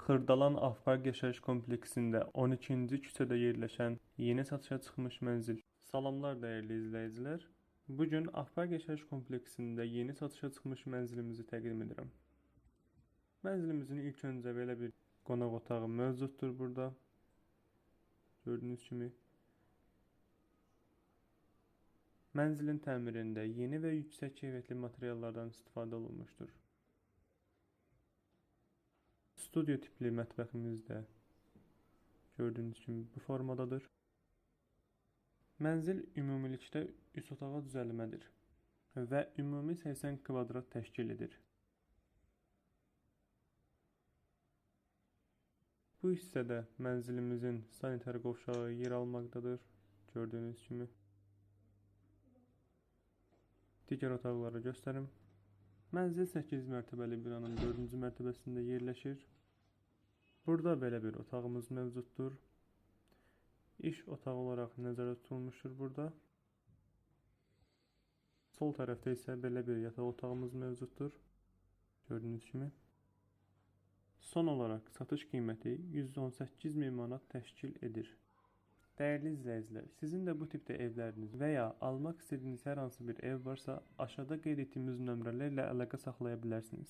Xırdalan Avpark yaşayış kompleksində 12-ci küçədə yerləşən yeni satışa çıxmış mənzil. Salamlar dəyərli izləyicilər. Bu gün Avpark yaşayış kompleksində yeni satışa çıxmış mənzilimizi təqdim edirəm. Mənzilimizin ilk öncə belə bir qonaq otağı mövcuddur burada. Gördüyünüz kimi. Mənzilin təmirində yeni və yüksək keyfiyyətli materiallardan istifadə olunmuşdur. Studio tipli mətbəximiz də gördüyünüz kimi bu formadadır. Mənzil ümumilikdə 3 otağa düzəlmədir və ümumi 80 kvadrat təşkil edir. Bu hissədə mənzilimizin sanitar qovşağı yer almaqdadır, gördüyünüz kimi. Digər otaqları göstərim. Mənzil 8 mərtəbəli binanın 4-cü mərtəbəsində yerləşir. Burada belə bir otağımız mövcuddur. İş otağı olaraq nəzərdə tutulmuşdur burada. Sol tərəfdə isə belə bir yataq otağımız mövcuddur. Gördüyünüz kimi. Son olaraq satış qiyməti 118 min manat təşkil edir. Dəyərli izləyicilər, sizin də bu tipdə evləriniz və ya almaq istədiyiniz hər hansı bir ev varsa, aşağıda qeyd etdiyimiz nömrələrlə əlaqə saxlaya bilərsiniz.